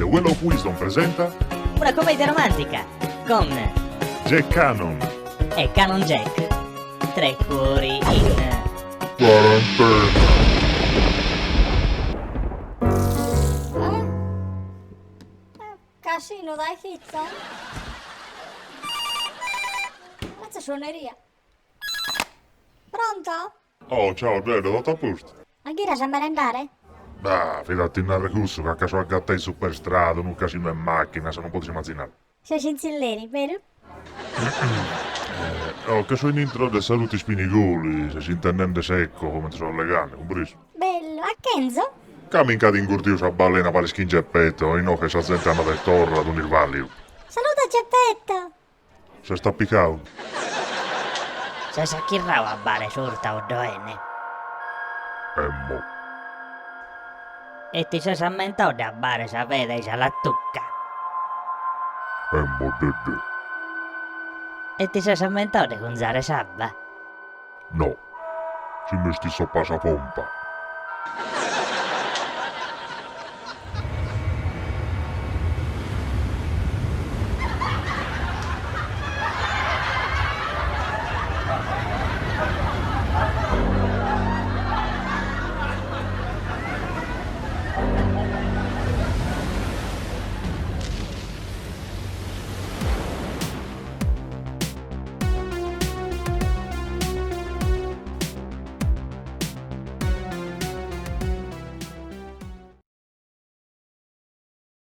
The Well of Wisdom presenta Una commedia romantica con Jack Cannon e Canon Jack, tre cuori in quarantena. Casino dae chitzo. Atza suoneria. Pronto? Oh, ciao Dedde, totu a postu? A ghiras a merendare? Bah, fit a ti narrer cussu, ca che so agattai in superstrada, unu casinu 'e macchinas, non podes immazinare. Ses in tzilleri, beru? Oh, che so in intro de sa Ruth Ispinigoli, ses intendende s'eco comente so allegande, cumpresu? Bellu, a Kenzo? Ca mi nch'at ingurtiu sa balena paris chin Geppetto, inoghe sa zente andat e torrat, un'isballiu. Saluda Geppetto! S'est apicau. Ses achirrau a abbare surta o ddoene? Emmo. E ti ses ammentau de abbare sa feda 'e sa lattucca? Emmo, Dedde. E ti ses ammentau de cunzare s'abba? No, si m'est issoppà sa pompa.